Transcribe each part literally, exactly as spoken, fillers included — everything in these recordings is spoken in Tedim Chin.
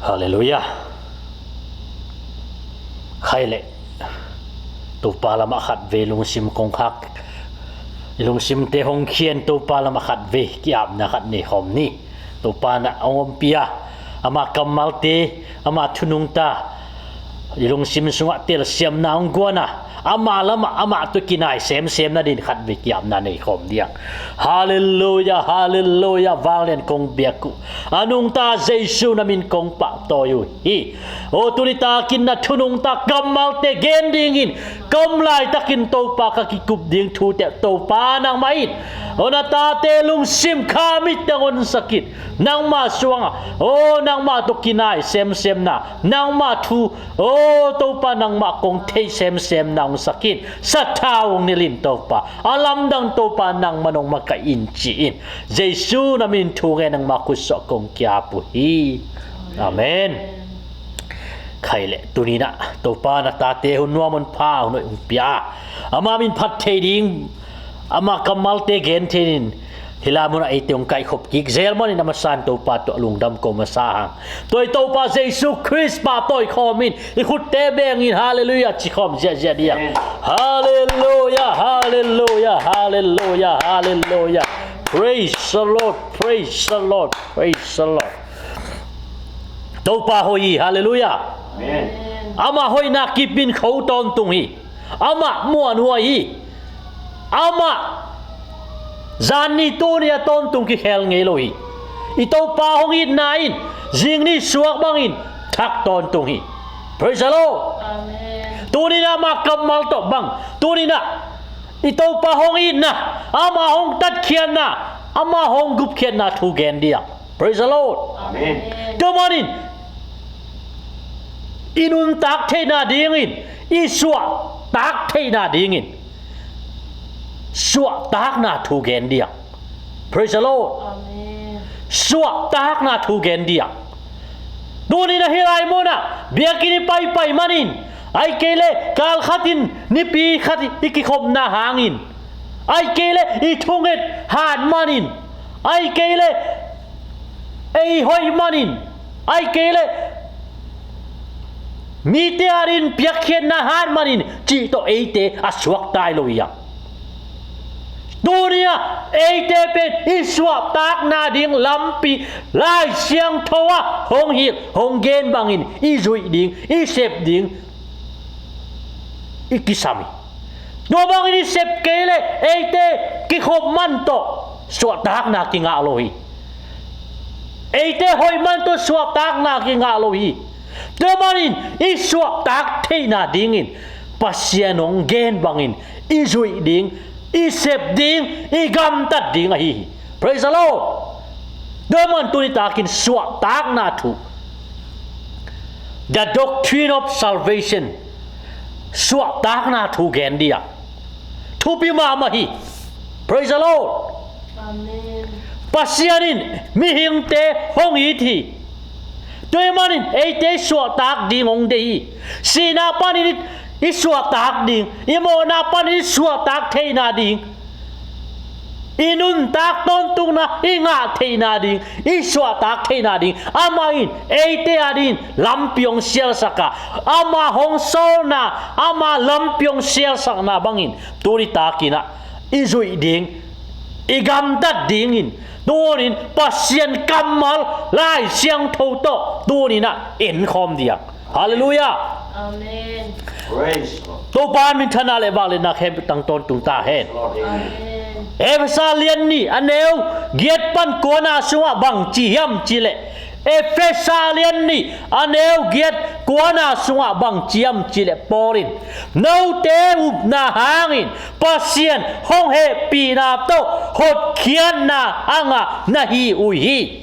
Halleluiah. Khaile, Topa lamah khat vei lungsim kong khak, i lungsimte hong khian Topa lamah khat vei ki-apna khat nei khawm ni. Topa na hong ompih a, ama kammalte, ama thunungta i lungsim sungah telsiamna hong guan a, ama lamah amah tawh kinai semsem nadin khat vei ki-apna nei khawm diang. Halleluiah, halleluiah, vanglian kong biak uh. A nungta Jesu na min kong pahtawi uh hi. O, tuni takin na thunungta kammalte gen dingin, ka om laitakin Topa ka kikup ding thute Topa nangmah in, o, na tate lungsim kha mitte hong honsak in. Nangmah suangah, o, nangmah tawh kinai semsemna, nangmah thu, o, Topa nangmah kong thei semsemna hong sak in. Sathau hong nilh in Topa, a lamdang Topa nangmah nong makaih in ci-in, Jesu na min thu ngen nangmah khutsuah kong ki-ap uh hi. Amen. Khaile, tuninah Topa na tate hun nuam hun pha hun hoih hong pia a, ama min phat thei ding, ama kammalte gen thei dingin hih lai munah eite hong kaihkhop kik zel manin a masa in Topa tawh lungdam ko masa hang. Tua i Topa Jesu Khrist pahtawi khawmin i khutte bengin halleluiah ci khawm ziahziah diang. Amen. Halleluiah, halleluiah, halleluiah, halleluiah. Praise the Lord, praise the Lord, praise the Lord. Topa hoih hi, halleluiah. Amen. Ama hoihna kipin kho tawntung hi. Amah muanhuai hi. Amah zanni tuni a tawntung kikhel ngei lo hi. I Topa hong itna in zingni suak bangin thak tawntung hi. Praise the Lord. Amen. Tuninah ama kammal tawh bang, tuninah i Topa hong itna, ama hong tatkhiatna, ama hong gupkhiatna thu gen diang. Praise the Lord. Amen. Tua manin i nuntak theihna dingin, i suahtak theihna dingin suahtakna thu gen diang. Praise the Lord. Amen. Suahtakna thu gen diang. Tuninah hih lai munah biakinn i paipai manin, ahih kei leh kal khatin nipi khat i kikhopna hangin, ahih kei leh i thunget hat manin, ahih kei leh ei hoih manin, ahih kei leh mite adin piakkhiatna hat manin cih tawh eite a suakta hi lo hi hang. Tuni-ah eite pen i suahtakna ding lampi Lai Siangtho ah hong hilh hong gen bangin i zuih ding, i sep ding i kisam hi. Tua bangin i sep kei leh eite kikhop man tawh suahtakna kingah lo hi. Eite hoih man tawh suahtakna kingah lo hi. Tua manin i suahtak theihna dingin Pasian hong gen bangin i zuih ding, i sep ding, i gamtat ding ahi hi. Praise the Lord. Tua man tuni takin suahtakna thu, the doctrine of salvation, suahtakna thu gen diang. Thupi mahmah hi. Praise the Lord. Amen. Pasian in mihingte hong it hi. Tua ahih manin eite suahtak ding hong deih hi. Sihna panin i suahtak ding, i mawhna panin i suahtak theihna ding, i nuntak tawntungna i ngah theihna ding, i suahtak theihna ding amah in eite adin lampi hong sialsak a, ama hong sawlna, ama lampi hong sialsakna bangin tuni takinah i zuih ding, i gamtat dingin tunin Pasian kammal Lai Siangtho tawh tuninah enkhawm diang. Halleluiah. Amen. Praise the Lord. Topa minthanna le vangliatna khempeuh tang tawntung ta hen. Amen. Efesa lian nih a neu giat pan kuana sungah bang ci hiam cihleh, Efesa lian nih a neu giat kuana sungah bang ci hiam cihleh Paul in, note upna hangin Pasian hong hehpihna tawh hotkhiatna a ngah na hi uh hi.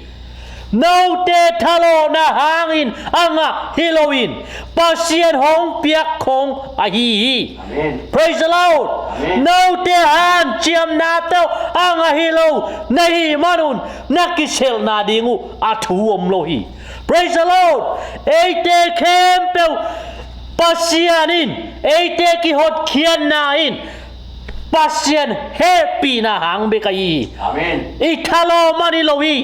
Note thalawhna hangin a ngah hi loin Pasian hong piak khong ahi hi. Amen. Praise the Lord. Amen. Note hanciamna tawh a ngah hi lo na hih manun na kiselhna ding uh a thu om lo hi. Praise the Lord. Eite khempeuh Pasian in eite kihotkhiatna in Pasian hehpihna hang bek ahi hi. Amen. I thalawh man hi lo hi.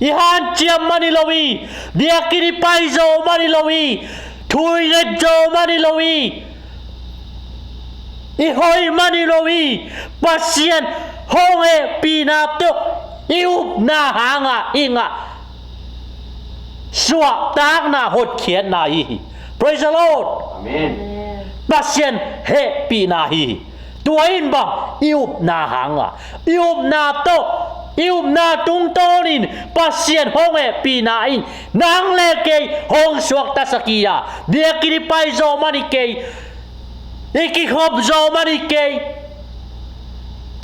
I hanciam mah ni lo hi, biakinn i pai zo mah ni lo hi, thu i nget zo mah ni lo hi, i hoih mah ni lo hi. Pasian hong hehpihna tawh i upna hanga i ngah suahtakna, hotkhiatna ahi hi. Praise the Lord. Amen. Pasian hehpihna ahi hi. Tua in bang, i upna hanga, i upna tawh, i upna tungtawnin Pasian hong hehpihna in nang le kei hong suaktasak hi a, biakinn i pai zo mah ni kei, i kikhop zo mah ni kei.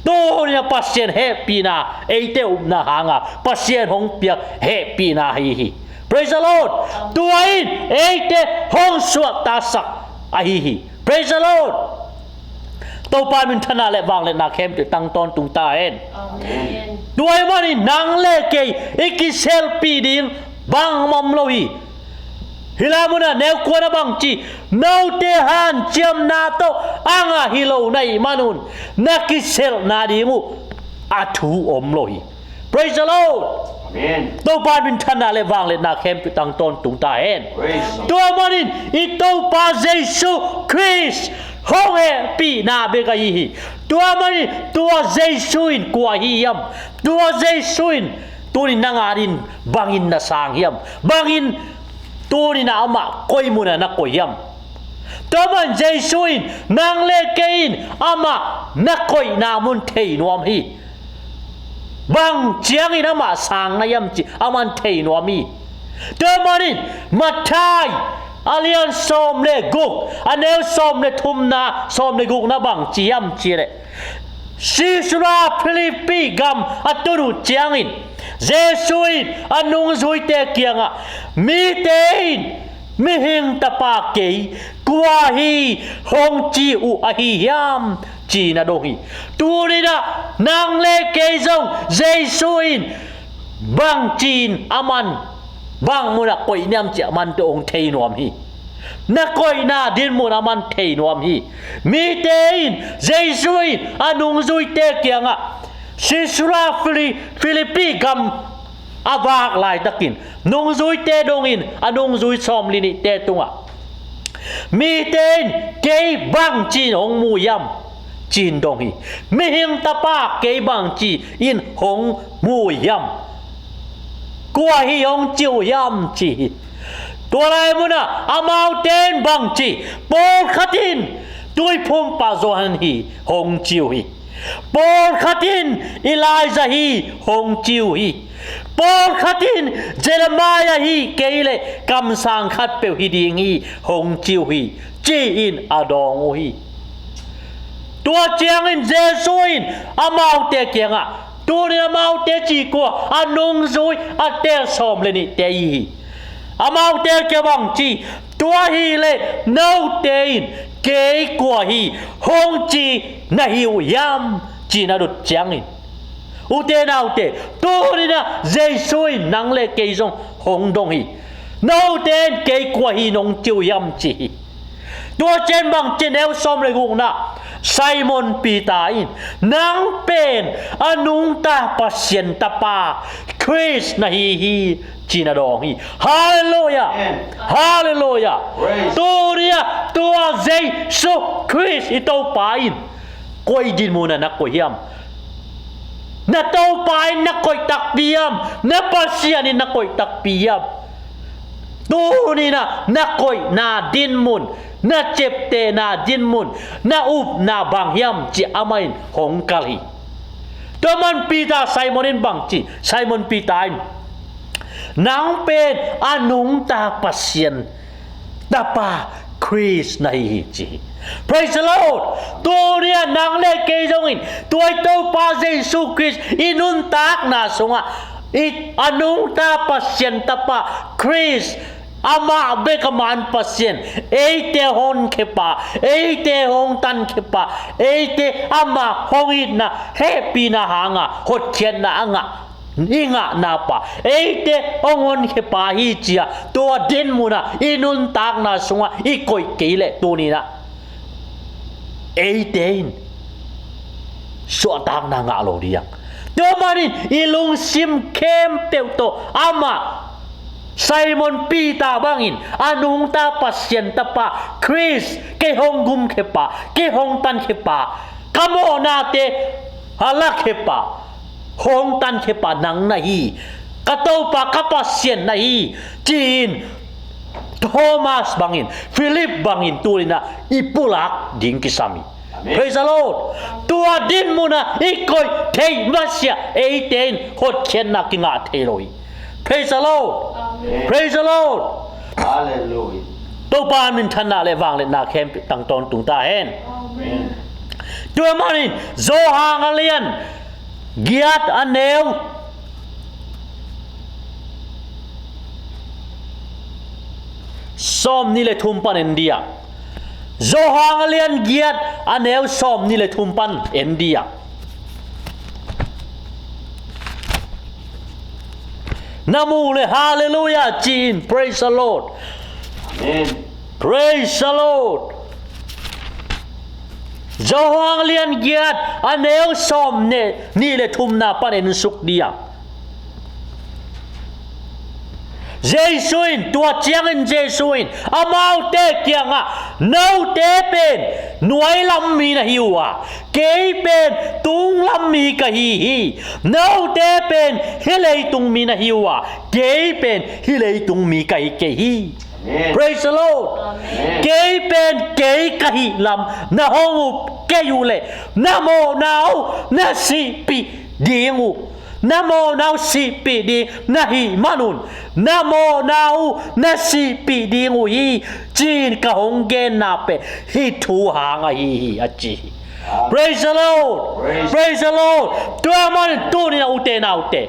Tuni-a Pasian hehpihna, eite upna hanga Pasian hong piak hehpihna ahi hi. Praise the Lord. Tua in eite hong suaktasak ahi hi. Praise the Lord. Topa minthanna le vangliatna khempeuh tang tawntung ta hen. Amen. Tua ahih manin nang le kei i kiselpih ding bangmah om lo hi. Hih lai munah neu kuana bangci, note hanciamna tawh a ngah hi lo na hih manun na kiselhna ding uh a thu om lo hi. Praise the Lord. Amen. Topa minthanna le vangliatna khempeuh tang tawntung ta hen. Praise. Tua manin i Topa Jesu Khrist hong hehpihna bek ahi hi. Tua manin tua Jesu in kua hi hiam? Tua Jesu in tuni nang adingin bangin na sang hiam? Bangin tuni-a amah koi munah na koih hiam? Tua manin Jesu in nang le kei in amah na koihna mun thei nuam hi. Bang ciangin amah sang na hiam cih amah in thei nuam hi. Tua manin Matthai a lian sawm le guk, a neu sawm le thumna, sawm le gukna bangci hiam cih leh, Caesarea Philippi gam a tun uh ciangin Jesu in a nungzuite kiangah, mite in Mihing Tapa kei kua hi hong ci uh ahi hiam, ci-in a dong hi. Tuni-a nang le kei zong Jesu in bangci-in aman bang munah koih hiam cih aman tawh hong thei nuam hi. Na koihna dinmun aman thei nuam hi. Mite in Jesu in a nungzuite kiangah Caesarea Phili-, Philippi gam a vak laitakin nungzuite dongin a nungzui sawmli nihte tungah, mite in kei bangci-in hong mu hiam, ci-in dong hi. Mihing Tapa kei bangci-in hong mu hiam? Kua hi hong ci uh hiam, ci hi. Tua lai munah amaute in bangci, pawlkhat in Tuiphumpa Johan hi hong ci uh hi. Pawlkhat in Elijah hi hong ci uh hi. Pawlkhat in Jeremiah hi kei leh kamsang khatpeuh hi ding hi hong ci uh hi, ci-in a dawng uh hi. Tua ciangin Jesu in amaute kiangah, tuni-in amaute cih kua, a nungzui a tel sawm le nihte hi hi. Amaute kiang bangci, tua hileh note in kei kua hi hong ci na hi uh hiam, ci-in a dot ciangin, ute naute, tuni-a Jesu in nang le kei zong hong dong hi. Note in kei kua hi nong ci uh hiam, ci hi. Tua ciang bangci, neu sawm le gukna, Simon Peter in, nang pen a nungta Pasian Tapa Khrist na hi hi, ci-in a dawng hi. Halleluiah. Amen. Halleluiah. Praise. Tuni-a tua Jesu Khrist i Topa in koi dinmunah na koih hiam? Na Topa in na koih takpi hiam? Na Pasian in na koih takpi hiam? Tuni-a na koihna dinmun, na ciaptehna dinmun, na upna bang hiam, ci-a amah in hong kal hi. Tua manin Peter, Simon in bangci, Simon Peter in, nang pen a nungta Pasian Tapa Khrist na hi hi, ci hi. Praise the Lord. Tuni-a nang le kei zongin tua i Topa Jesu Khrist i nuntakna sungah i a nungta Pasian Tapa Khrist, amah bek a man Pasian, eite honkhia pa, eite hong tankhia pa, eite amah hong itna, hehpihna hanga hotkhiatna a ngah, i ngahna pa, eite hong honkhia pa hi, ci-a tua dinmunah i nuntakna sungah i koih kei leh tuni-a eite in suahtakna ngah lo ding. Tua manin i lungsim khempeuh tawh amah, Simon Peter bangin, a nungta Pasian Tapa Khrist, kei hong gumkhia pa, kei hong tankhia pa, ka mawhnate a lakhia pa, hong tankhia pa nang na hi, ka Topa ka Pasian na hi, ci-in Thomas bangin, Philip bangin tuninah i pulak ding kisam hi. Amen. Praise the Lord. Tua din munah i koih theih masiah eite in hotkhiatna kingah thei lo hi. Praise the Lord. Amen. Praise the Lord. Hallelujah. Topa minthanna le vangliatna khempeuh tang tawntung ta hen. Amen. Tua manin Johan a lian giat a neu sawm nih le thum pan en dia. Johan a lian giat a neu sawm nih le thum pan en dia. Na mu le hallelujah ci-in, praise the Lord. Amen. Praise the Lord. Johan lian giat a neu sawm nih le thumna pan en suk dia. Jesu in, tua ciangin Jesu in amaute kiangah, note pen nuailam mi na hi uh a, kei pen tunglam mi ka hi hi. Note pen hih leitung mi na hi uh a, kei pen hih leitung mi ka hi kei hi. Amen. Praise the Lord. Amen. Kei pen kei ka hih lam na hong up kei uh leh, na mawhna uh na sihpih ding uh. Na mawhna uh sihpih ding na hih manun, na mawhna uh na sihpih ding uh hi, ci-in ka hong genna pen hih thu hang ahi hi, a ci hi. Praise the Lord. Praise. Praise the Lord. Tua manin tuninah ute naute,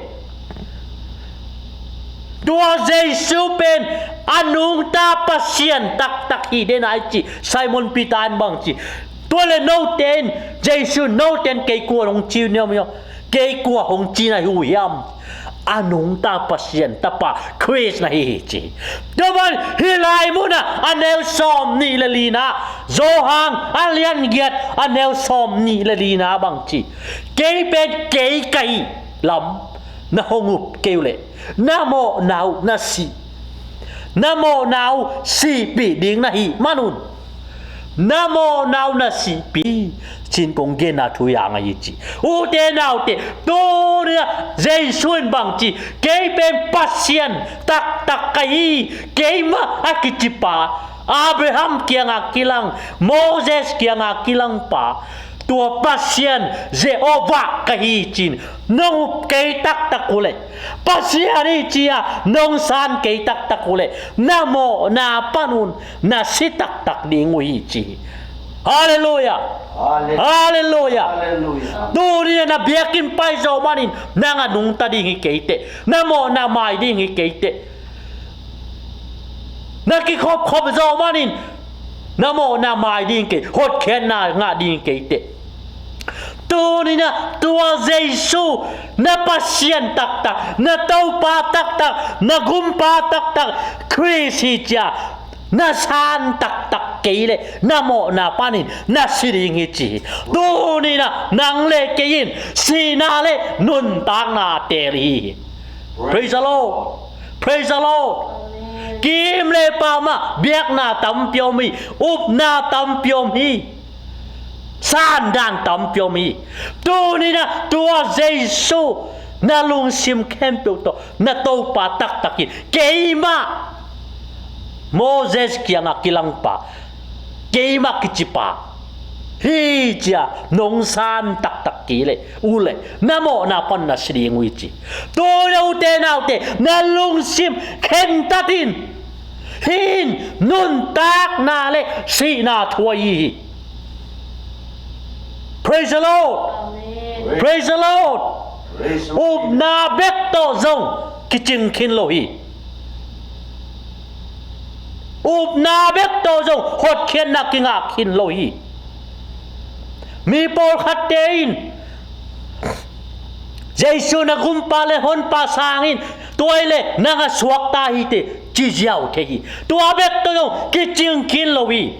tua Jesu pen a nungta Pasian taktak hi den a i ci. Simon Peter in bang ci? Tua le note in, Jesu, note in kei kua hong ci uh hiam? Kei kua hong ci na hi uh hiam? A nungta Pasian Tapa Khrist na hi hi, ci. Tua manin hih lai munah a neu sawm nih le lina, Johan a lian giat a neu sawm nih le lina bang ci? Kei pen kei ka hih lam na hong up kei uh leh, na mawhna uh na sih, na mawhna uh sihpih ding na hih manun, na mawhna uh na sihpih, ci-in kong genna thu hang ahi, ci. Ute naute, tuninah Jesu in bang ci? Kei pen Pasian taktak ka hi, keimah a kicipa, Abraham kiangah kilang, Moses kiangah kilangpa, tua Pasian Jehovah ka hi, ci-in nong up kei taktak uh leh, Pasian hi ci-a nong san kei taktak uh leh, na mawhna panun na si taktak ding uh hi, ci hi. Halleluiah. Halleluiah. Halleluiah. Halleluiah. Tuni na biakinn pai zawh manin nang a nungta ding hi kei teh, na mawhna mai ding hi kei teh. Na kikhopkhop zawh manin na mawhna mai ding kei, hotkhiatna ngah ding kei teh. Tuninah tua Jesu, na Pasian taktak, na Topa taktak, na Gumpa taktak Khrist hi ci-a na san taktak kei leh, na mawhna panin na si ding hi, ci hi. Tuninah nang le kei in sihna le nuntakna a teel hi hi. Praise the Lord. Praise the Lord. Amen. Kim le pam ah biakna tampi om hi, upna tampi om hi, sandan tampi om hi. Tuninah tua Jesu na lungsim khempeuh tawh na Topa taktak hi. Keimah Moses kiangah kilangpa, keimah kicipa hi ci-a nong san taktak kei leh, uh leh, na mawhna pan na si ding uh hi, ci. Tuninah ute naute, na lungsim khentat in. Hih in nuntakna le sihna thu ahi hi. Praise the Lord. Amen. Praise the Lord. Praise the Lord. Upna bek tawh zong kicing khin lo hi. Upna bek tawh zong hotkhiatna kingah khin lo hi. Mi pawlkhatte in Jesu na Gumpa le Honpa sangin, tua hi leh nang a suakta hi teh, ci ziau thei hi. Tua bek tawh zong kicing khin lo hi.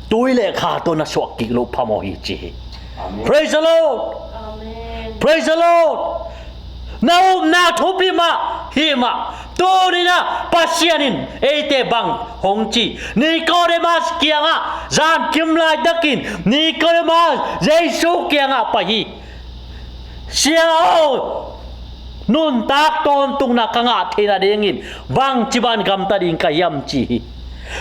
Tui le kha tawh na suak kik loh phamawh hi, ci hi. Amen. Praise the Lord. Praise the Lord. Na upna thupi mah hi mah. Tuni-in ah Pasian in eite bang hong ci? Nicodemus kiangah, zankim laitakin Nicodemus Jesu kiangah pai hi. Sia aw, nuntak tawntungna ka ngah theih nadingin bangci ban gamta ding ka hiam, ci hi.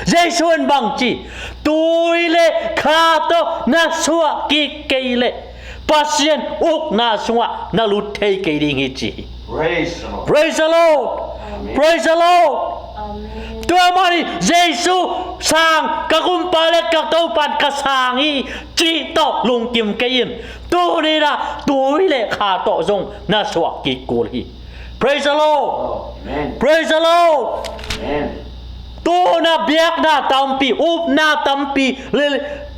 Jesu in bang ci? Tui le kha tawh na suah kik kei leh Pasian ukna sungah na lut thei kei ding hi, ci hi. Praise the Lord. Praise the Lord. Amen. Praise the Lord. Amen. Tua manin Jesu sang ka gumpa le ka Topa in ka sang hi, cih tawh lungkim kei in. Tuni-in ah tui le kha tawh zong na suah kik kul hi. Praise the Lord. Amen. Praise the Lord. Amen. Tuni-in ah biakna tampi, upna tampi le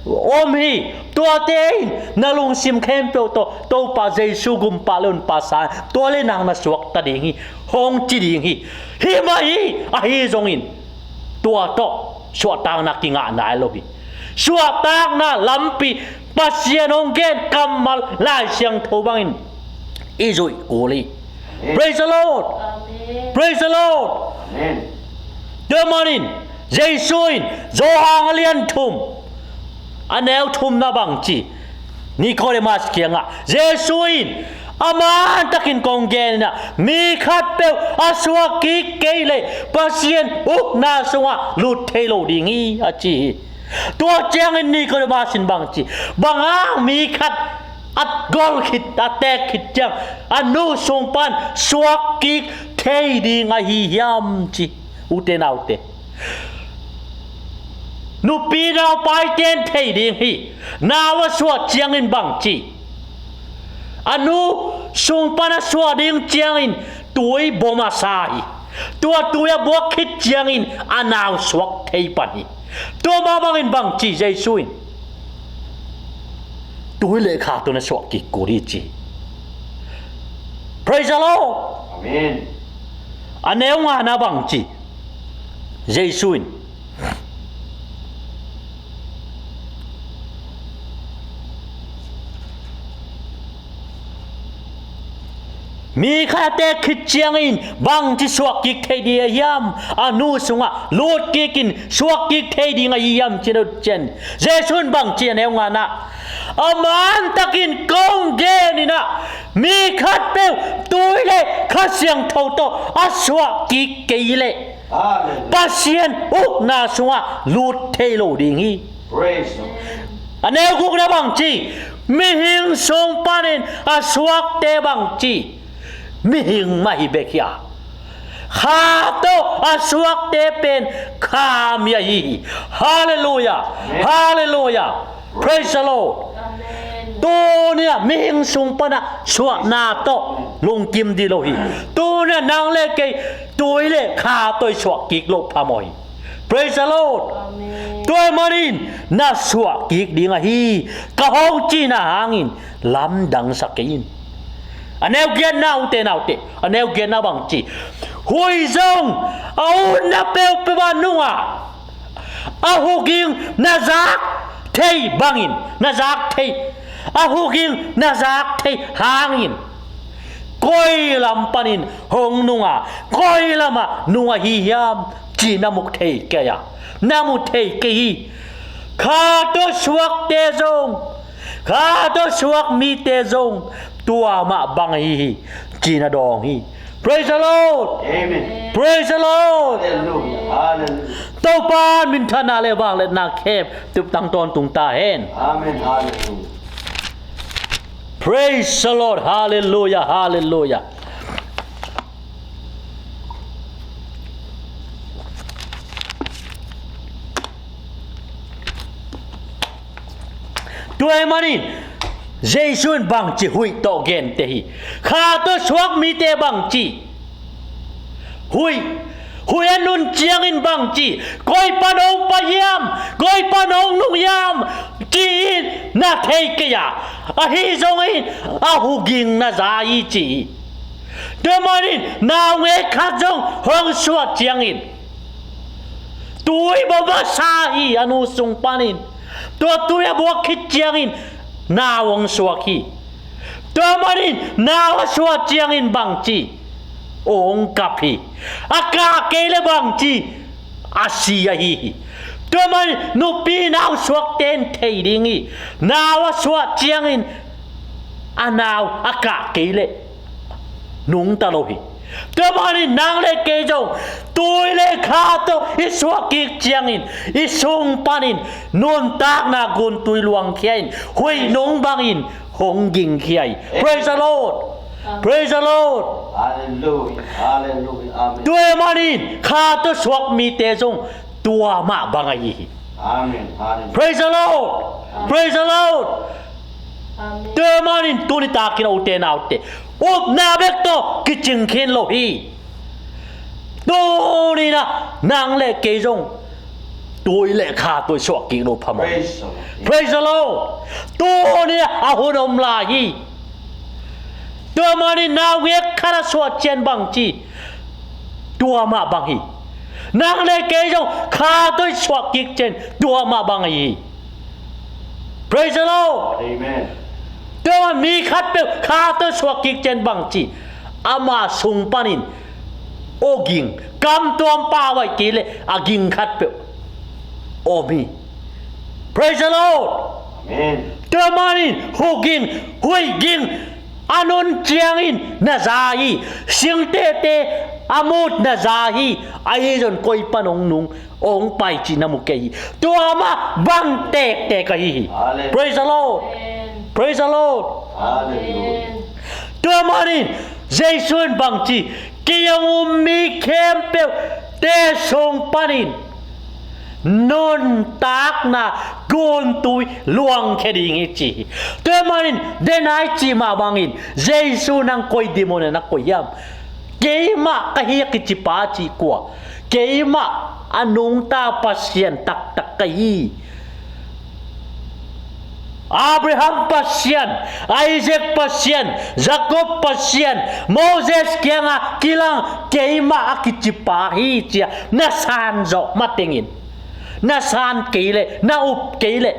om hi. Tuate in na lungsim khempeuh tawh Topa Jesu gumpa le honpa sa, tua le nang na suakta ding hi, hong ci ding hi. Hi mah hi, ahi zongin tua tawh suahtakna kingah nai lo hi. Suahtakna lampi Pasian hong gen kammal Lai Siangtho bangin i zuih kul hi. Amen. Praise the Lord. Amen. Praise the Lord. Amen. Tua manin Jesu in Johan a lian thum, a neu thumna bang ci? Nicodemus kiangah Jesu in, a mantakin kong gen in ah, mi khatpeuh a suah kik kei leh Pasian ukna sungah lut thei lo ding hi, a ci hi. Tua ciangin Nicodemus in bang ci? Bang hang mi khat a gol khit, a teek khit ciang a nu sung pan suak kik thei ding ahi hiam, ci. Ute naute, nupi naupaite in thei ding hi. Nau a suah ciangin bang ci? A nu sung pan a suah ding ciangin tui bom a sa hi. Tua tui a buak khit ciangin a nau suak thei pan hi. Tua mah bangin bang ci Jesu in? Tui le kha tawh na suah kik kul hi, ci. Praise the Lord. Amen. A neu ngana bang ci Jesu in? Mi khat a teek khit ciangin bangci suak kik thei ding ahi hiam? A nu sungah lut kik in suak kik thei ding ahi hiam, ci dot cian. Jesu in bang ci, a neu ngana? A mantakin kong gen in ah, mi khatpeuh tui le Kha Siangtho tawh a suah kik kei leh, Hallelujah, Pasian ukna sungah lut thei lo ding hi. Praise the Lord. A neu gukna bang ci? Mihing sung panin a suakte bang ci? Mihing mah hi bek hi a, kha tawh a suakte pen kha mi ahi hi. Hallelujah. Amen. Hallelujah. Praise the Lord. Amen. Tuni-ah mihing sung pana suahna tawh lungkim ding lo hi. Tuni-ah nang le kei tui le kha tawh i suah kik loh phamawh hi. Praise the Lord. Amen. Tua ahih manin na suah kik ding ahi, ka hong cihna hangin lamdang sa kei in. A neu giatna, ute naute, a neu giatna bang ci? Huih zong a utna peuhpeuh ah nung a, a huging na zak thei bangin, na zak thei, a huging na zak thei hangin, koi lam panin hong nung a, koi lamah nung ahi hiam, ci na mu thei kei a, na mu thei kei hi. Kha tawh suakte zong, kha tawh suak mite zong tua mah bang ahi hi, ci na dawng hi. Praise the Lord. Amen. Praise the Lord. Hallelujah. Hallelujah. Topa minthanna le vangliatna khempeuh tangtawn tung ta hen. Amen. Hallelujah. Praise the Lord. Hallelujah. Hallelujah. Tua ahih manin Jesu in bangci huih tawh gente hi? Kha tawh suak mite bangci? Huih, huih a nun ciangin bangci? Koi pan hong pai hiam, koi pan hong nung hiam, ci-in na thei kei a, ahi zongin a huging na za hi, ci hi. Tua ahih manin naungek khat zong hong suah ciangin tui bom a sa hi a nu sung panin. Tua tui a buak khit ciangin nau hong suak hi. Tua manin nau a suah ciangin bangci, hong kap hi. A kah kei le bangci, a si ahi hi. Tua manin nupi nau suakte in thei ding hi. Nau a suah ciangin a nau a kah kei le nungta lo hi. Tua manin nang le kei zong tui le kha tawh i suah kik ciangin i sung panin nuntakna guntui luangkhia in huih nung bangin hong gingkhia hi. Praise the Lord. Praise the Lord. Hallelujah. Hallelujah. Amen. Tua manin kha tawh suak mite zong tua mah bang ahi hi. Amen. Hallelujah. Praise the Lord. Praise the Lord. Amen. Tua manin tuni takin a ute naute, upna bek tawh kicing khin lo hi. Tuni-in ah nang le kei zong tui le kha tawh suah kik lo phamawh. Praise the Lord. Praise the Lord. Tuni-in ah a hun om lai hi. Tua manin naungek khat a suah ciang bangci, tua mah bang hi. Nang le kei zong kha tawh suah kik ciang tua mah bang hi. Praise the Lord. Amen. Tua mi khatpeuh kha tawh suah kik ciang bangci, ama sung panin aw ging, kam tuam pau ahih kei le a ging khatpeuh om hi. Praise the Lord. Amen. Tua manin hu ging, huih ging, a nun ciangin na za hi. Singtehte a mut na za hi. Ahi zong koi pan hong nung, hong pai cih na mu kei hi. Tua mah bang tektek ahi hi. Hallelujah. Praise the Lord. Amen. Praise the Lord. Hallelujah. Amen. Tua manin Jesu in bangci, kei hong um mi khempeuhte sung panin nuntakna guntui luangkhia ding hi ci hi. Tua manin denai cih mah bangin Jesu nang koi demon na koi hiam? Keimah ka hi a kicipa cih kua? Keimah a nungta Pasian taktak ka hi. Abraham Pasian, Isaac Pasian, Jacob Pasian, Moses kiangah kilang keimah a kicipa hi ci-a na san zawh matengin, na san kei leh, na up kei leh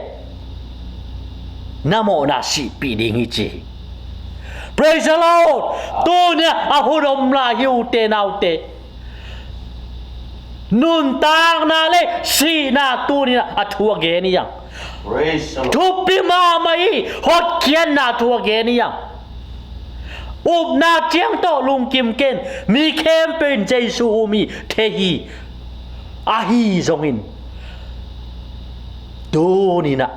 na mawhna sihpih ding hi ci hi. Praise the Lord. Tuni-a a hun om lai hi ute naute. Nuntakna le sihna tuni-in a thu a gen hi hang. Praise the Lord. Thupi mahmah hi, hotkhiatna thu a gen hi hang. Upna ciang tawh lungkim ken, mi khempeuh in Jesu um hi thei hi. Ahi zongin tuni-in ah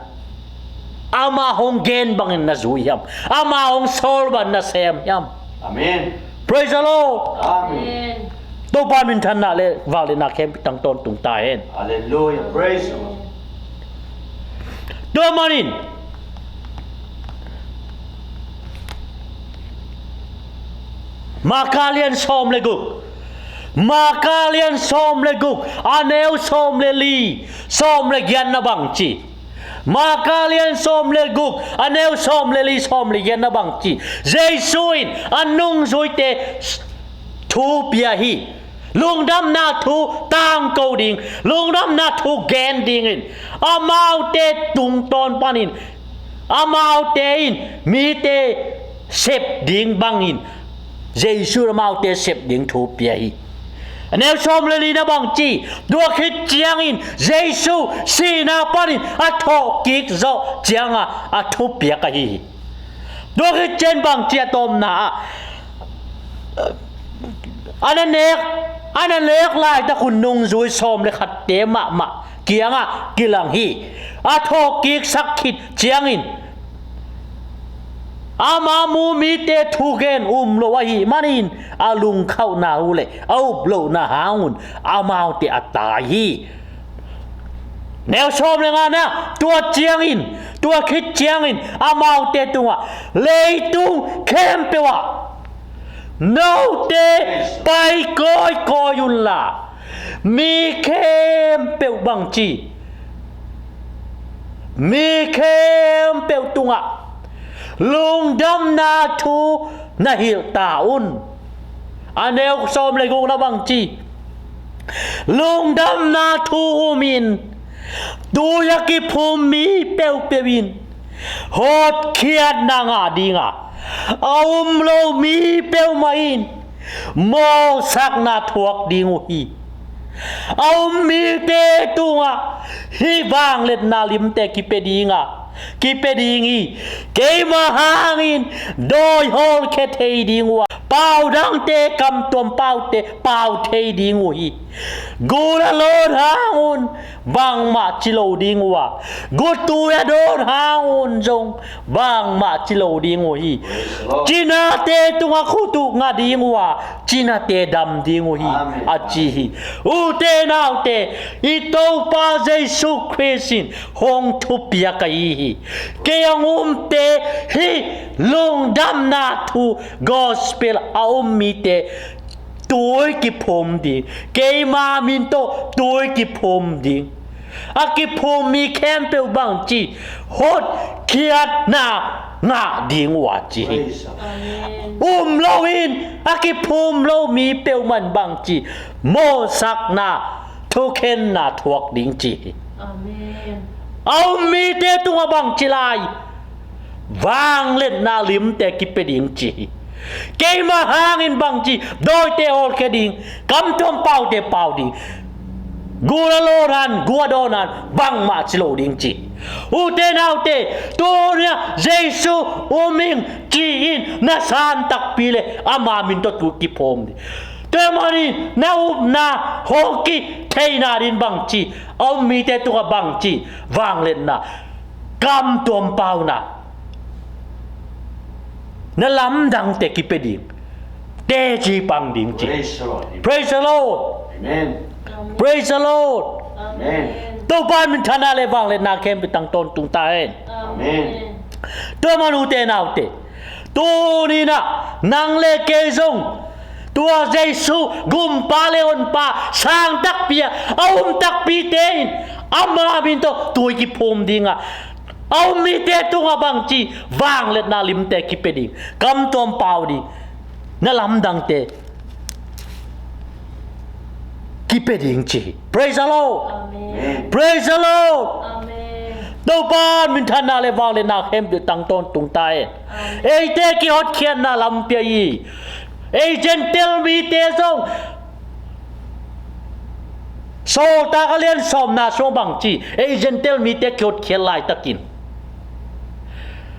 ama hong gen bangin na zui hiam? Ama hong sawl bangin na sem hiam? Amen. Praise the Lord. Amen. Topa minthanna le vangliatna khempeuh tang tawntung ta hen. Hallelujah. Praise the Lord. Tua manin Marka lian sawm le guk, Marka lian sawm le guk, a neu sawm le li, sawm le giatna bangci. Marka lian sawm le guk, a neu sawm le li, sawm le giatna bangci. Jesu in a nungzuite thu pia hi. Lungdamna thu tangko ding, lungdamna thu gen dingin amaute tungtawn panin amaute in mite sep ding bangin Jesu in amaute sep ding thu pia hi. A neu sawm le lina bangci, tua khit ciangin Jesu sihna panin a thawhkik zawh cianga a thupiak ahi hi. Tua khit ciang bangci a tawpna ah, a na nek, a na nek laitak hun nungzui sawm le khatte mahmah kiangah kilang hi. A thawhkiksak khit ciangin ama mu mite thugen um lo ahih manin a lungkhauhna uh le a up lohna hangun amaute a tai hi. Neu sawm le ngana, tua ciangin, tua khit ciangin amaute tungah, leitung khempeuh ah note pai kawikawi unla, mi khempeuh bangci, mi khempeuh tungah lungdamna thu na hilh ta un. A neu sawm le gukna bangci, lungdamna thu umin tui a kiphum mi peuhpeuh in hotkhiatna ngah dinga, A um lo mi peuhmah in mawhsakna thuak ding uh hi. A um mite tungah hih vangliatna limte kipia dinga, kipia ding hi. Keima hangin dawi hawlkhia thei ding uh a, pau dangte, kamtuam paute pau thei ding uh hi. Gul a lawn hang un bangmah ci lo ding uh a, guttui a dawn hang un zong bangmah ci lo ding uh hi. Praise the Lord. Cinate tungah khut uh ngah ding uh a, cinate dam ding uh hi, Amen, a ci hi. Ute naute, i Topa Jesu Khrist in hong thupiak ahi hi. Kei hong umte, hih lungdamna thu, gospel a um mite tui kiphum ding, keima min tawh tui kiphum ding. A kiphum mi khempeuh bangci, hotkhiatna ngah ding uh a ci hi. Praise the Lord. Amen. Um loin a kiphum lo mi peuhmah in bangci, mawhsakna, thukhenna thuak ding ci hi. Amen. A um mite tungah bangci lai, vangliatna limte kipia ding ci hi. Keima hangin bangci, dawite hawlkhia ding, kamtuam paute pau ding, gul a lawn hang, gul a dawn hang bangmah ci lo ding ci hi. Ute naute, tuni-ah Jesu um ing ci-in na san takpi leh ama min tawh tui kiphum ding. Tua ahih manin na upna hong kithei nading bangci, a um mite tungah bangci, vangliatna, kamtuam pauna, na lamdangte kipia ding, teci pang ding ci. Praise the Lord. Praise the Lord. Amen. Praise the Lord. Amen. Topa minthanna le vangliatna khempeuh tang tawntung ta hen. Amen. Tua ahih manin ute naute, tuni-in ah nang le kei zong tua Jesu, Gumpa le Honpa, sang takpi-a a um takpite in ama min tawh tui kiphum ding a, a um mite tungah bangci, vangliatna limte kipia ding, kamtuam pau ding, na lamdangte kipia ding ci hi. Praise the Lord. Amen. Praise the Lord. Amen. Topa minthanna le vangliatna khempeuh tang tawntung ta hen. Amen. Eite kihotkhiatna lampi ahi hi. Ei Gentile mite zong, Sawltak a lian sawmna sung bangci, ei Gentile mite kihotkhiat laitakin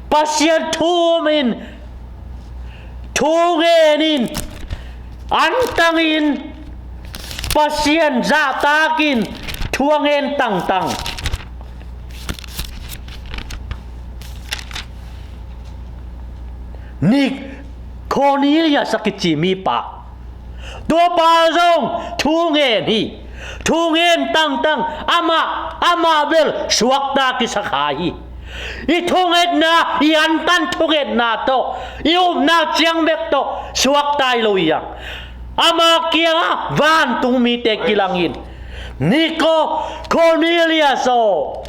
Pasian thu um in, thu ngen in, antang in, Pasian zahtak in, thu a ngen tangtang. Ni Cornelius a kici mipa, tua pa zong thu ngen hi. Thu ngen tangtang, amah, amah bel suakta kisa kha hi. I thungetna, i antan thungetna tawh, i upna ciang bek tawh suakta hi lo hi hang. Ama kiangah vantung mite kilang in, Niko, Cornelius aw,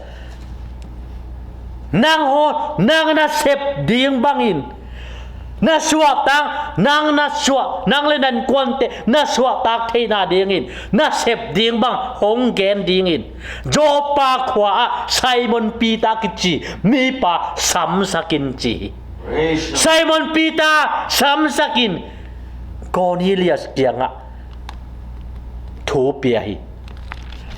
nang hon, nang na sep ding bangin na suahtak, nang na suah, nang le na innkuante na suahtak theihna dingin na sep ding bang hong gen dingin Joppa khua ah Simon Peter kici mipa samsak in ci hi. Praise the Lord. Simon Peter samsak in Cornelius kiangah thu pia hi.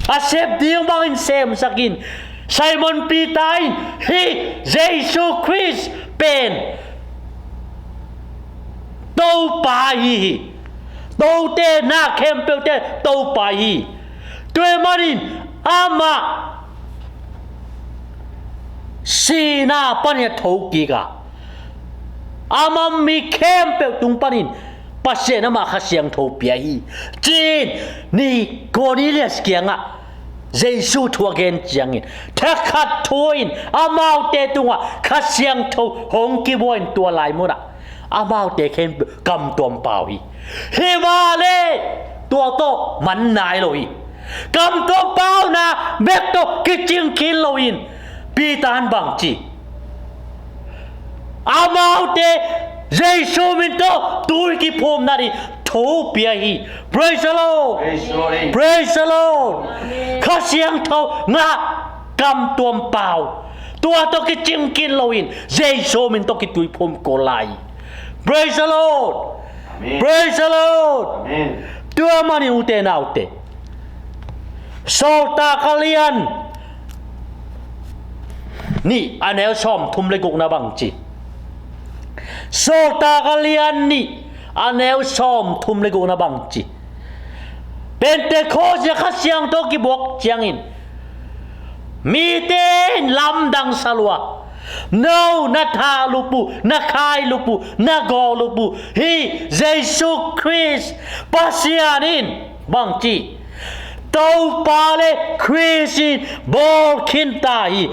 A sep ding bangin semsak in, Simon Peter in hih Jesu Khrist pen Topa ahi hi. Tote na khempeuhte Topa ahi hi. Tua ahih manin amah sihna panin a thokik a, ama mi khempeuh tung panin Pasian amah Kha Siangtho pia hi, ci-in Ni Cornelius kiangah Jesu thu a gen ciangin, thakhat thu in amaute tungah Kha Siangtho hong kibua in tua lai munah amaute khempeuh kamtuam pau hi. Hi mah leh tua tawh man nai lo hi. Kamtuam pauna bek tawh kicing khin loin Peter in bang ci? Amaute Jesu min tawh tui kiphum nading thu pia hi. Praise the Lord. Praise the Lord. Praise the Lord. Amen. Kha Siangtho ngah, kamtuam pau, Tua tawh kicing khin loin Jesu min tawh kituiphum kul lai. Praise the Lord. Amen. Praise the Lord. Amen. Tua manin ute naute, Sawltak a lian nih a neu sawmthum le guk na bang ci? Sawltak a lian nih a neu sawmthum le guk na bang ci? Pentecost a Kha Siangtho kibuak ciangin mite in lamdang sa lua. No, na thahlup uh, na khailup uh, na gawhlup uh hi Jesu Khrist Pasian in bang ci? Topa le Khrist in bawl khin ta hi.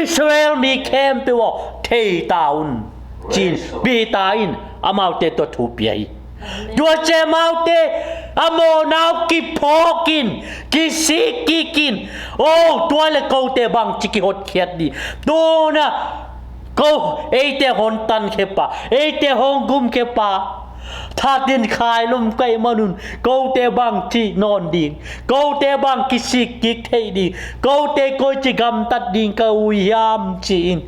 Israel mi khempeuh aw, thei ta un, ci-in Peter in amaute tawh thu pia hi. Tua ciang amaute a mawhna uh kiphawk in, kisik kik in. O, tua le kote bangci kihotkhiat ding? Tuna ko, eite hong tankhia pa, eite hong gumkhia pa, that in khailum ka hih manun kote bangci nawn ding, kote bang kisik kik theih ding, kote koici gamtat ding ka uh hiam, ci-in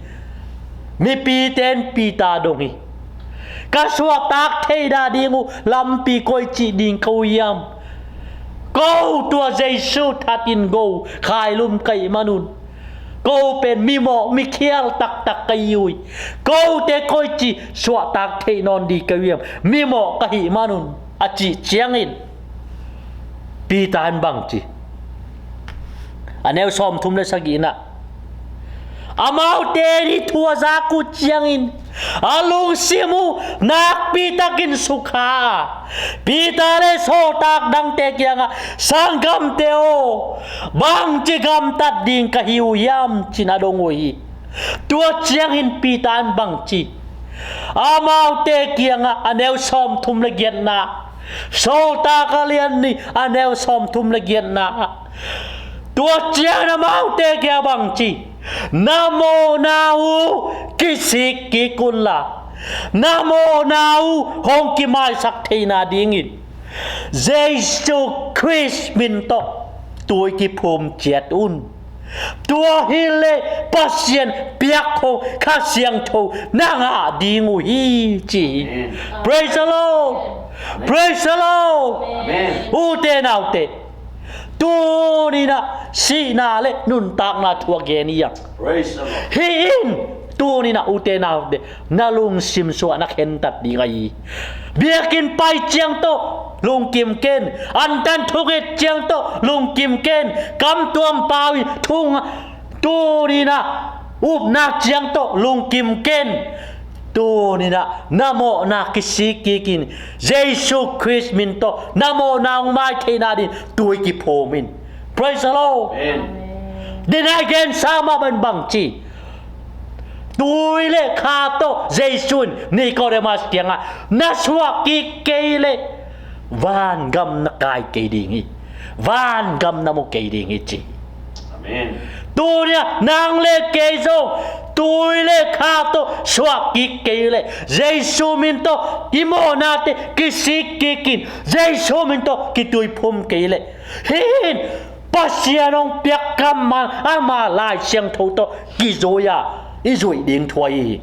mipite in Peter dong hi. Ka suahtak theihna ding uh lampi koici ding ka uh hiam? Ko tua Jesu that in go khailum ka hih manun ko pen mimawh mikhial taktak ka hi uh hi. Kote koici suahtak theih nawn ding ka uh hiam, mimawh ka hih manun, a cih ciangin Peter in bangci? A neu sawmthum le sagihna, amaute in hih thu a zak uh ciangin a lungsim uh nakpitakin sukha a, Peter le sawltak dangte kiangah, sanggamte aw, bangci gamtat ding ka hi uh hiam, ci-in a dong uh hi. Tua ciangin Peter in bangci? Amaute kiangah, a neu sawmthum le giatna, Sawltak a lian nih a neu sawmthum le giatna, tua ciangin amaute kiangah bangci? Na mawhna uh kisik kik unla, na mawhna uh hong kimaisak theihna dingin Jesu Khrist min tawh tui kiphum ciat un. Tua hileh Pasian piak khong Kha Siangtho na ngah ding uh hi, ci hi. Amen. Praise the Lord. Amen. Praise the Lord. Amen. Ute naute, tuni-in ah sihna le nuntakna thu a gen hi hang. Praise the Lord. Hih in tuni-in ah ute naute, na lungsim suah na khentat ding ahi hi. Biakinn pai ciang tawh lungkim ken, antan thunget ciang tawh lungkim ken, kamtuam pau in thung, tuni-in ah upna ciang tawh lungkim ken. Tuni-in ah na mawhna kisik kik in, Jesu Khrist min tawh na mawhna hong mai theihna dingin tui kiphum in. Praise the Lord. Amen. Denai gensa mah bang bangci? Tui le kha tawh Jesu in Nicodemus kiangah, na suah kik kei leh vangam na kai kei ding hi, vangam na mu kei ding hi, ci. Amen. Tuni-in ah nang le kei zong tui le kha tawh suah kik kei leh, Jesu min tawh i mawhnate kisik kik in, Jesu min tawh kituiphum kei leh, hih in Pasian hong piak kammal, ama Lai Siangtho tawh kizui-a i zuih ding thu ahi hi.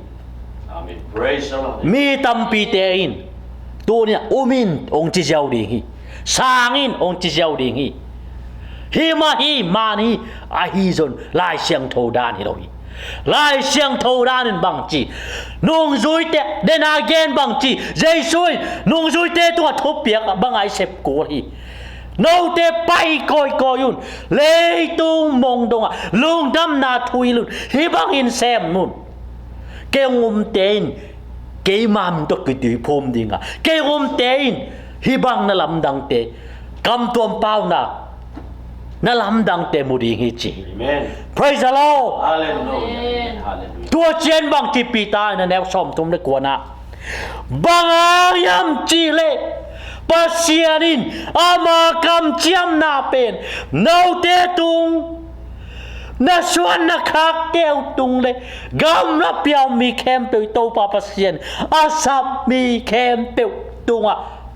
Amen. Praise the Lord. Mi tampite in tuni-in ah um in hong ci ziau ding hi. Sang in hong ci ziau ding hi. Hih mah hi, man hi, ahi zong Lai Siangtho dan hi lo hi. Lai Siangtho dan in bangci? Nungzuite, denai gen bangci? Jesu in nungzuite tungah thupiak bangah i sep kul hi. Note pai kawikawi un, leitung mong dongah lungdamna thu hilh un, hih bangin sem un. Kei hong umte in keima min tawh kituiphum ding a, kei hong umte in hih bang na lamdangte, kamtuam pauna na lamdangte mu ding hi, ci hi. Amen. Praise the Lord. Hallelujah. Amen. Hallelujah. Tua ciang bangci Peter in a neu sawmthum le kuana, bang hang hiam cih leh Pasian in ama kamciamna pen note tung, na suan na khakte uh tung le gamla piau mi khempeuh Topa Pasian a sap mi khempeuh tungah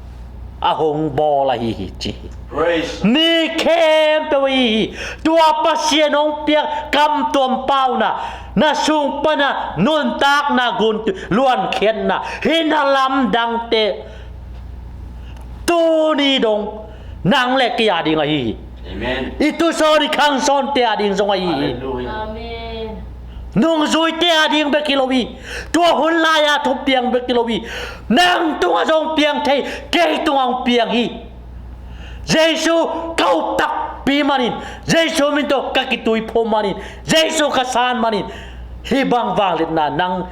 a hong bawl ahi hi, ci hi. Praise. Mi khempeuh ahi hi. Tua Pasian hong piak kamtuam pauna, na sung pana nuntakna, gun luankhiatna, hih na lamdangte tuni dong nang le kei a ding ahi hi. Amen. I tusawn i khangsawnte a ding zong ahi hi. Hallelujah. Amen. Nungzuite a ding bek hi lo hi. Tua hun lai-a thupiang bek hi lo hi. Nang tungah zong piang thei, kei tungah hong piang hi. Jesu ka up takpi manin, Jesu min tawh ka kituiphum manin, Jesu ka san manin, hih bang vangliatna nang,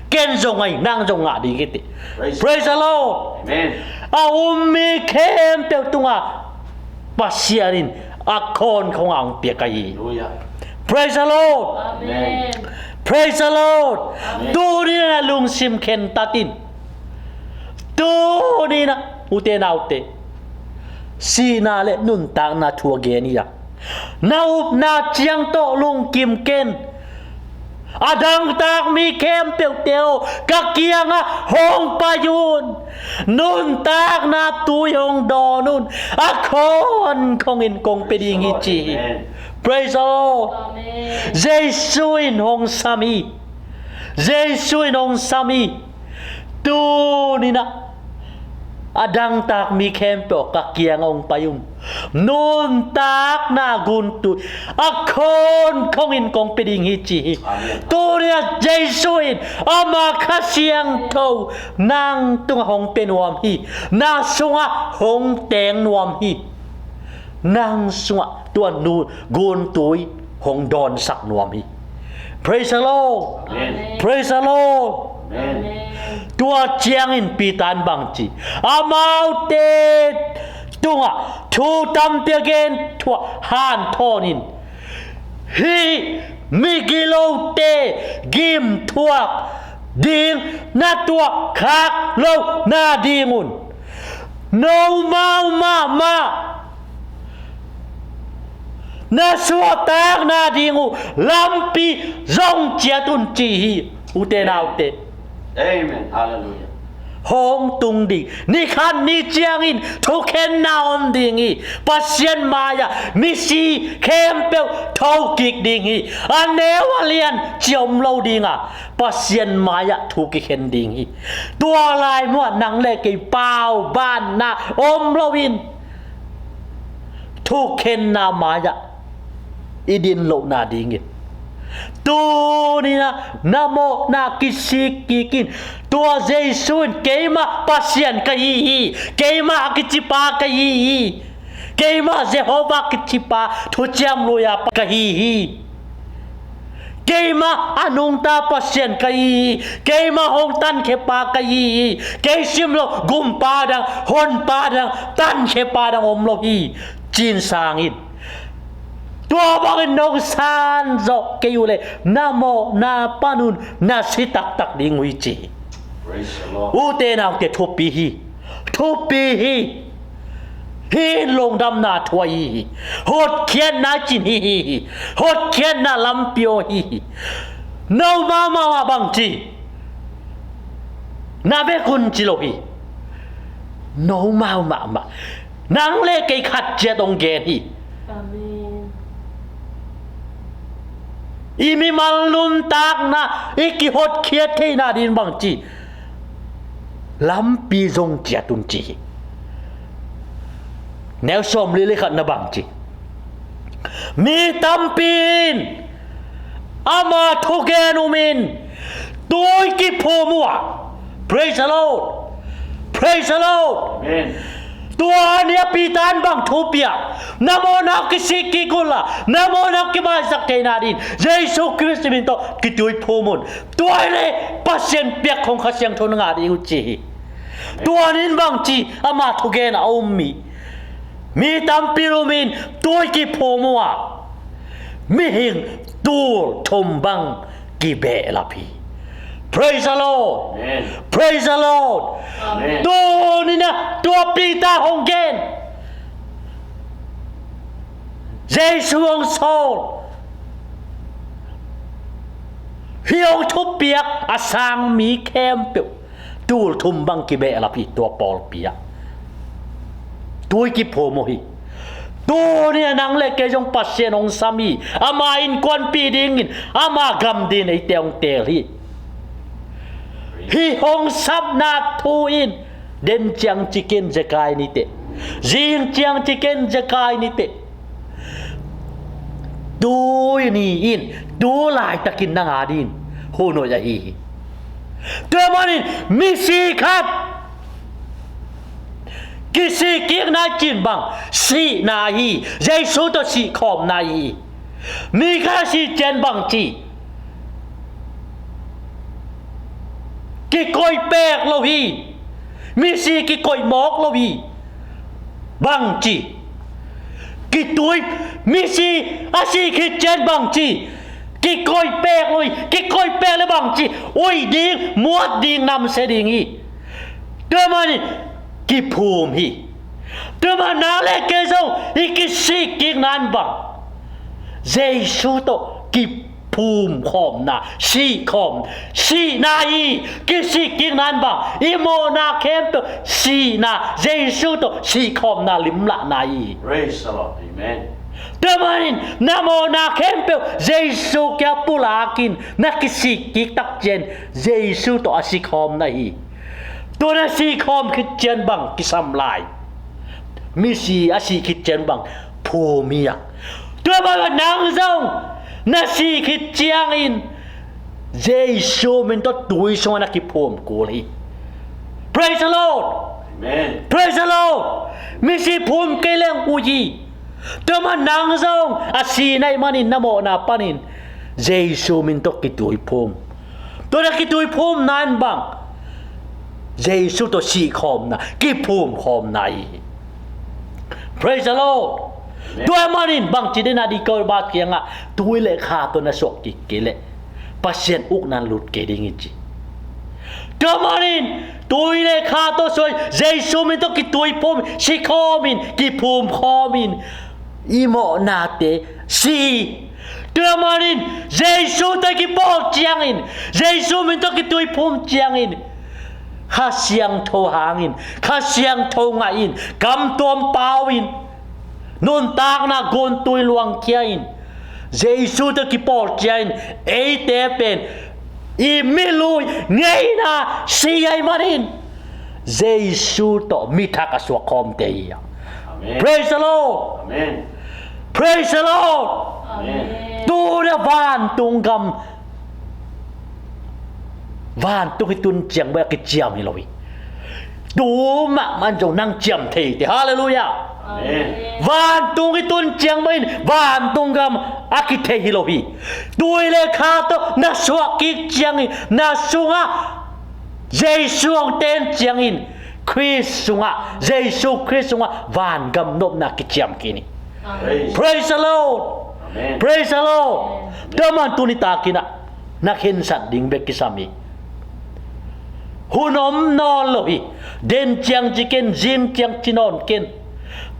ken zong ahi, nang zong ngah ding hi ci. Praise. Praise the Lord. Amen. A um mi khempeuh tungah Pasian in a khawnkhong a hong piak ahi hi. Hallelujah. Praise the Lord. Amen. Praise the Lord. Amen. Tuni na lungsim khentat in. Tuni na, ute naute, sihna le nuntakna thu a gen hi a, na upna ciang tawh lungkim ken. A dangtak mi khempeuhte aw, ka kiangah hong pai un. Nuntakna tui hong dawn un. A khawnkhong in kong pia ding hi ci hi. Amen. Praise the Lord. Amen. Jesu in hong sam hi. Jesu in hong sam hi. Tuni na, a dangtak mi khempeuh ka kiangah hong pai un. Nuntakna guntui a khawnkhong in kong pia ding hi ci hi. Amen. Tuni a Jesu in ama Kha Siangtho nang tungah hong pia nuam hi. Na sungah hong teng nuam hi. Nang sungah tua nu guntui hong dawnsak nuam hi. Praise the Lord. Amen. Praise the Lord. Amen. Tua ciangin Peter in bang ci? Amaute tungah thu tampi a gen, thuah hanthawn in, hih migilote gimthuak ding na tuah khak lohna ding un, nomau mahmah na suahtakna ding uh lampi zong ciat un ci hi, ute naute. Amen. Hallelujah. Hong tung ding, ni khat ni ciangin thukhenna om ding hi. Pasian mai-ah misi khempeuh thokik ding hi. A neu a lian ci om lo ding a, Pasian mai-ah thu kikhen ding hi. Tua lai muah nang le kei paubanna om loin thukhenna mai-ah i din lohna dingin, tuni na, na mawhna kisik kik in. Tua Jesu in, keimah Pasian ka hi hi, keimah a kicipa ka hi hi, keimah Jehovah kicipa, thuciam lui-a pa ka hi hi. Keimah a nungta Pasian ka hi hi. Keimah hong tankhepa ka hi hi. Kei sim lo gumpa dang, honpa dang, tankhepa dang om lo hi. Cin sangin, tua bangin nong san zawh kei uh leh na mawhna panun na si taktak ding uh hi ci hi. Praise the Lord. Ute naute, thupi hi. Thupi hi. Hih lungdamna thu ahi hi. Hotkhiatna cin hi hi hi. Hotkhiatna lampi aw hi hi. No mahmah bang ci? Na bek un ci lo hi. No mahmah. Nang le kei khat ciat hong gen hi. Amen. I mimal nuntakna i kihotkhiat theihna ding bang ci? Lampi zong ciat un ci hi. Neu sawmli le khat na bang ci? Mi tampi in ama thugen umin tui kiphum uh a. Praise the Lord. Praise the Lord. Amen. Tua ni a Peter in bang thu pia? Na mawhna kisik kik un la, na mawhna kimaisak theihna ding Jesu Khrist min tawh kituiphum un. Tua hi leh Pasian piak khong Kha Siangtho na ngah ding uh ci hi. Tua ni in bang ci? Ama thugen a um mi, mi tampi in tui kiphum uh a, mihing tul thum bang kibehlap hi. Praise the Lord. Amen. Praise the Lord. Amen. Tuni na tua Peter hong gen, Jesu hong sawl, hih hong thupiak a sang mi khempeuh tul thum bang kibehlap hi tua pawlpi ah. Tui kiphum uh hi. Tuni-a nang le kei zong Pasian hong sam hi. Ama innkuanpih dingin, ama gam dingin eite hong teel hi. Hih hong sapna thu in, den ciang ci ken zekai ni teh, zing ciang ci ken zekai ni teh, tuni in, tu laitakin nang adingin hun hoih ahi hi. Tua manin misi khat kisik kikna i cih bang sihna ahi hi. Jesu tawh sihkhawmna ahi hi. Mi khat a sih ciang bang ci, kikoih pek lo hi. Misi kikoih mawk lo hi. Bang ci, kitui, misi a sih khit ciang bang ci, kikoih pek lo hi. Kikoih pek le bang ci, ui ding, muat ding, namsia ding hi. Tua manin kiphum hi. Tua manin nang le kei zong i kisik kikna in bang, Jesu tawh kiphum khawmna, sihkhawm, sihna hi. Kisik kikna in bang, i mawhna khempeuh sihna, Jesu tawh sihkhawmna limlahna hi. Praise the Lord. Amen. Tua manin na mawhna khempeuh Jesu kiang pulakin, na kisik kik tak ciang Jesu tawh a sikhawm na hi. Tua na sihkhawm khit ciang bang kisam lai? Misi a sih khit ciang bang phum hi a. Tua bang nang zong na sih khit ciangin Jesu min tawh tui sungah na kiphum kul hi. Praise the Lord. Amen. Praise the Lord. Misi phum kei leng ui hi. Tua manin nang zong a sih na hih manin na mawhna panin Jesu min tawh kituiphum. Tua na kituiphumna in bang, Jesu tawh sihkhawmna, kiphumkhawmna hi. Praise the Lord. Amen. Tua manin bang ci den a di, Korinth kiangah tui le kha tawh na suak kik kei leh Pasian ukna in lut kei ding hi ci. Tua manin tui le kha tawh suak, Jesu min tawh kituiphum, sikhawm in, kiphumkhawm in, i mawhnate si. Tua manin Jesu tawh kipawl ciangin, Jesu min tawh kituiphum ciangin, Kha Siangtho hang in, Kha Siangtho ngah in, kam tuam pau in, nuntakna guntui luangkhia in, Jesu tawh kipawl ciangin, eite pen i milui ngeina si ahih manin Jesu tawh mi thak a suak khawmte hi a. Amen. Praise the Lord. Amen. Praise the Lord. Amen. Tuni a vantung gam, vantung i tun ciang bek a kiciam hi lo hi. Tu mahmah in zong nang ciam thei te. Halleluiah. Amen. Vantung i tun ciang bek in vantung gam a kithei hi lo hi. Tui le kha tawh na suak kik ciangin na sungah Jesu hong ten ciangin Khrist sungah, Jesu Khrist sungah vangam nopna kiciam kik ni. Amen. Praise the Lord. Amen. Praise the Lord. Amen. Tua manin tuni takin ah na khensat ding bek kisam hi. Hun om nawn lo hi. Den ciang ci ken, zing ciang ci nawn ken.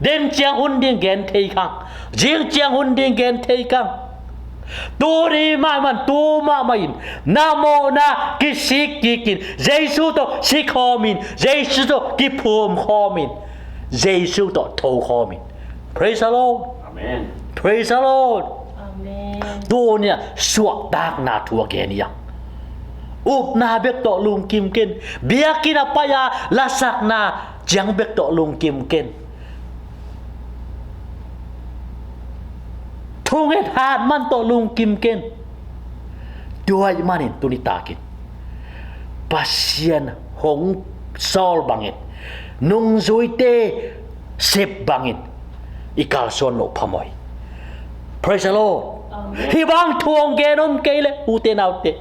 Den ciang hun ding gen thei kang, zing ciang hun ding gen thei kang. Tuni mahmah in, tu mahmah in na mawhna kisik kik in, Jesu tawh sikhawm in, Jesu tawh kiphumkhawm in, Jesu tawh thokhawm in. Praise the Lord. Amen. Praise the Lord. Amen. Tuni a suahtakna thu a gen hi a. Upna bek tawh lungkim ken. Biakinn a pai-a lasakna ciang bek tawh lungkim ken. Thunget hat man tawh lungkim ken. Tua ahih manin tuni takin Pasian hong sawl bangin, nungzuite sep bangin i kalsuan loh phamawh hi. Praise the Lord. Amen. Hih bang thu hong gen om kei leh ute naute,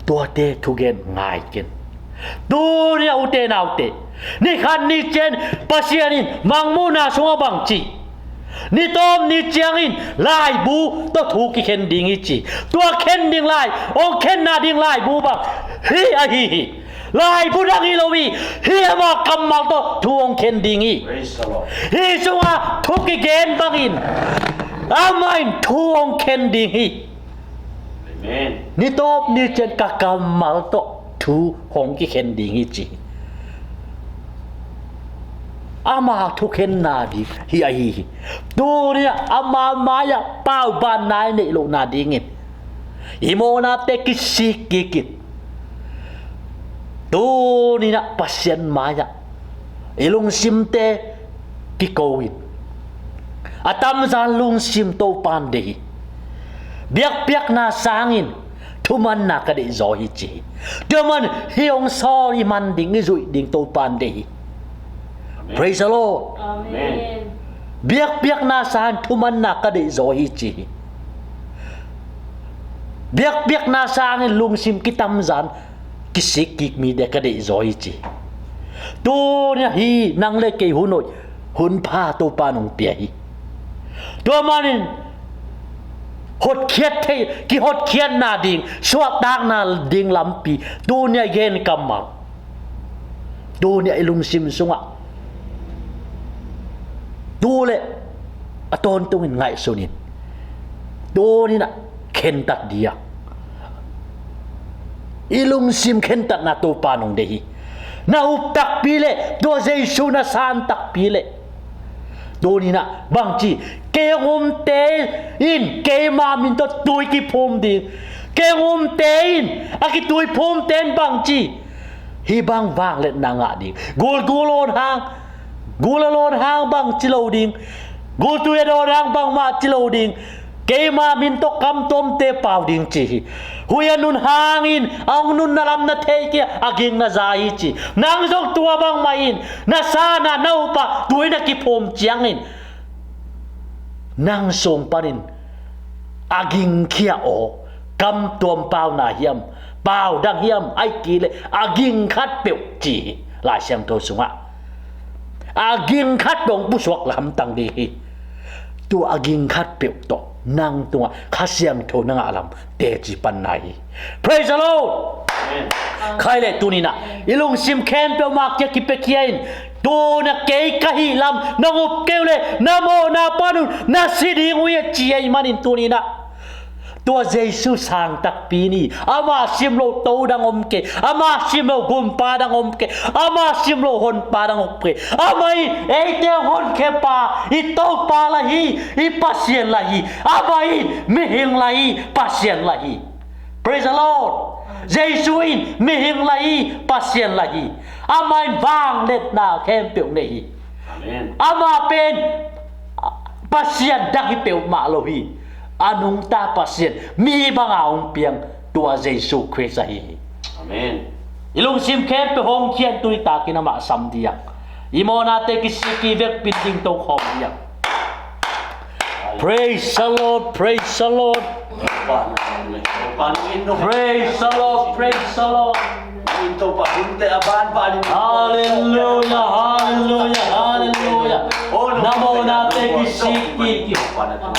tuate thugen ngai ken. Tuni a ute naute, ni khat ni ciang Pasian in Mangmuhna sungah bang ci? Ni tawp ni ciangin laibu tawh thu kikhen ding hi ci. Tua khen ding lai, hong khenna ding laibu bang hih ahi hi. Laibu dang hi lo hi. Hih ama kammal tawh thu hong khen ding hi. Praise the Lord. Hih sungah thu kigen bangin amah in thu hong khen ding hi. Amen. Ni tawp ni ciang ka kammal tawh thu hong kikhen ding hi ci. ama thukhenna ding hi ahi hi. Tuni-ah ama mai-ah paubanna i neih lohna dingin i mawhnate kisik kik in, tuni-ah Pasian mai-ah i lungsimte kiko in, a tamzan lungsim Topa'n deih hi. Biakpiakna sangin thumanna ka deihzaw hi, ci hi. Tua man hih hong sawl i man ding, i zuih ding Topa'n deih hi. Amen. Praise the Lord. Amen. Biakpiakna sangin thumanna ka deihzaw hi, ci hi. Biakpiakna sangin lungsim kitamzan kisik kik mite ka deihzaw hi, ci hi. Tuni-ah hih nang le kei hun hoih, hun pha Topa'n hong pia hi. Tua manin hotkhiat thei, kihotkhiatna ding, suahtakna ding lampi tuni-ah gen kammal. Tuni-ah i lungsim sungah tu le a tawntungin ngaihsun in. Tuni-ah khentat ding a, i lungsim khentatna Topa'n hong deih hi. Na up takpi leh, tua Jesu na san takpi leh, tuni-ah bangci, kei hong umte in keima min tawh tui kiphum ding. Kei hong umte in, a kituiphumte in bangci, hih bang vangliatna ngah ding. Gul, gul awn hang, gul a lawn hang bangci lo ding. Gultui a dawn hang bangmah ci lo ding. Keima min tawh kamtuamte pau ding, ci hi. Huih a nun hangin a hong nunna lam na thei kei a, a ging na za hi, ci. Nang zong tua bangmah in, na san a, na up a, tui na kiphum ciangin nang sung panin a gingkhia aw, kamtuam pauna hiam, pau dang hiam, ahih kei leh a ging khatpeuh, ci hi Lai Siangtho sungah. A ging khatpeuh hong pusuak leh hamtang ding hi. Tua a ging khatpeuh tawh nang tungah Kha Siangtho na ngah lam teci panna hi. Praise the Lord. Amen. Khai leh tuni-ah i lungsim khempeuh ama kiang kipiakhia in, tuni-ah kei ka hih lam nong up kei uh leh na mawhna panun na si ding uh hi, a ci ahih manin tuni-ah tua Jesu sang takpi ni. Ama sim loh to dang om kei, ama sim loh gumpa dang om kei, ama sim loh honpa dang om kei. Amah in eite hong honkhiapa, i Topa lah hi, i Pasian lah hi. Amah in mihing lah hi, Pasian lah hi. Praise the Lord. Jesu in mihing lah hi, Pasian lah hi. Amah in vangliatna khempeuh nei hi. Amen. Amah pen Pasian dang hi peuhmah lo hi. A nungta Pasian, mi banga hong piang tua Jesu Khrist ahi hi. Amen. I lungsim khempeuh hong khian tuni takin amah sam ding a, i mawhnate kisik kik, i vekpi-in dingto khawm ding a. Praise the Lord, praise the Lord. Praise the Lord, praise the Lord. Hallelujah, hallelujah, hallelujah. Na mawhnate kisik kik.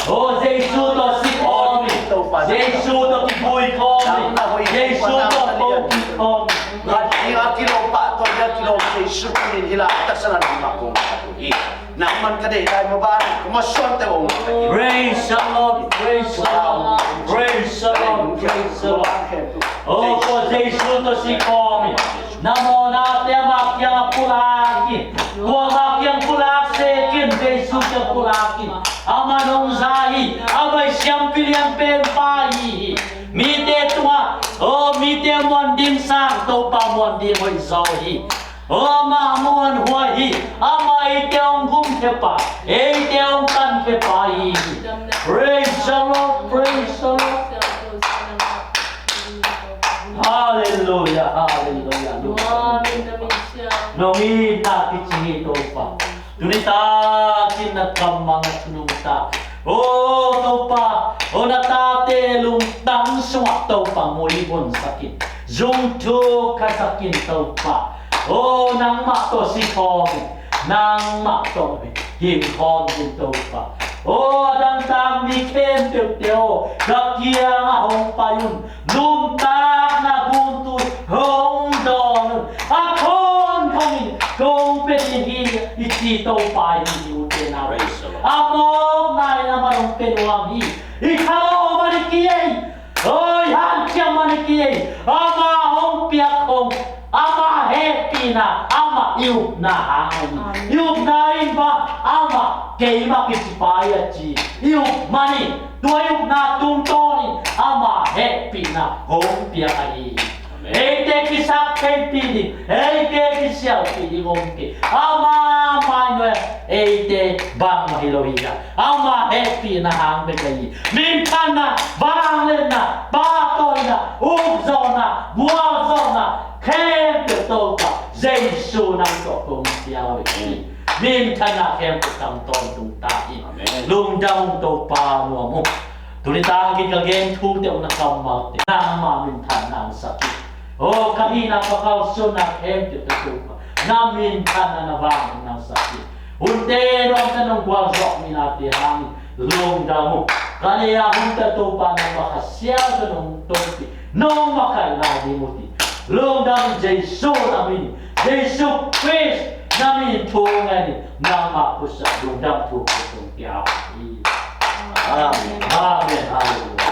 O Jesu tawh si khawm in. Jesu tawh kivui khawm in. Jesu tawh ko kik khawm in. Nangman ka deih lai maw, ban ka mawsuante aw. Praise the Lord, praise the Lord, praise the Lord, praise the Lord. O, tua Jesu tawh si khawm in. Na mawhnate amah kiangah pulak in. Tua amah kiang pulak sek in, Jesu kiang pulak in. Amah nong za hi, amah i siampi lianpen pa ahi hi. Mite tungah, o, mite muan ding sang, Topa muan ding hoih zaw hi. O, amah muanhuai hi, amah eite hong gumkhia pa, eite hong kankhe pa hi. Praise the Lord, praise the Lord. Hallelujah, hallelujah. Nong itna kici hi, Topa. Tuni takin na kam ah ka nungta. O Topa, o na tate lungtang sungah Topa muibun sak in. Zung thuk kha sak in Topa. O nangmah tawh si khawm in, nangmah tawh hing khawm in Topa. O a dangtak mi khempeuhte aw, ka kiangah hong pai un. Nuntakna gumtui hong dawn un. A thawn khawm in kong pia ding hi, i ci Topa hi, ute naute. Praise the Lord. A mawkna in amah hong pia nuam hi. I kha lo man hi kei. Oi, hanciam man hi kei. Amah hong piak hong, amah hehpihna, amah I upna hang ahi. Amen. I upna in bang amah keimah kici pa hi a ci i up manin, tua i upna tungtawnin ama hehpihna hong piak ahi. Amen. Eite kisaktheipih ding, eite kisialpih ding om kei. Ama mai nuai eite bangmah hi lo hi a, ama hehpihna hang bek ahi. Minthanna, vangliatna, pahtawina, ukzawhna, gualzawhna khempeuh Topa Jesu nang tawh kong pia uh hi. Amen. Minthanna khempeuh tang tawntung ta hi. Amen. Lungdam ung Topa, nuam ung. Tuni tangkik ka gen thute uh na kammalte nangmah minthanna hong sak hi. O ka hihna, ka kalsuanna khempeuh tawh Topa na minthanna, na vangliatna hong sak hi. Hunte nuamte nong gualzawh mihnate hangin lungdam ung. Ka lei a hunte Topa nangmah Kha Siangtho nong tonpih, nong makaih lai ding uh hi. Lungdam ung, Jesu na min, Jesu Khrist na min thu ngen in, nangmah khutsung lungdam thu kong pia hi. Amen. Amen. Halleluia.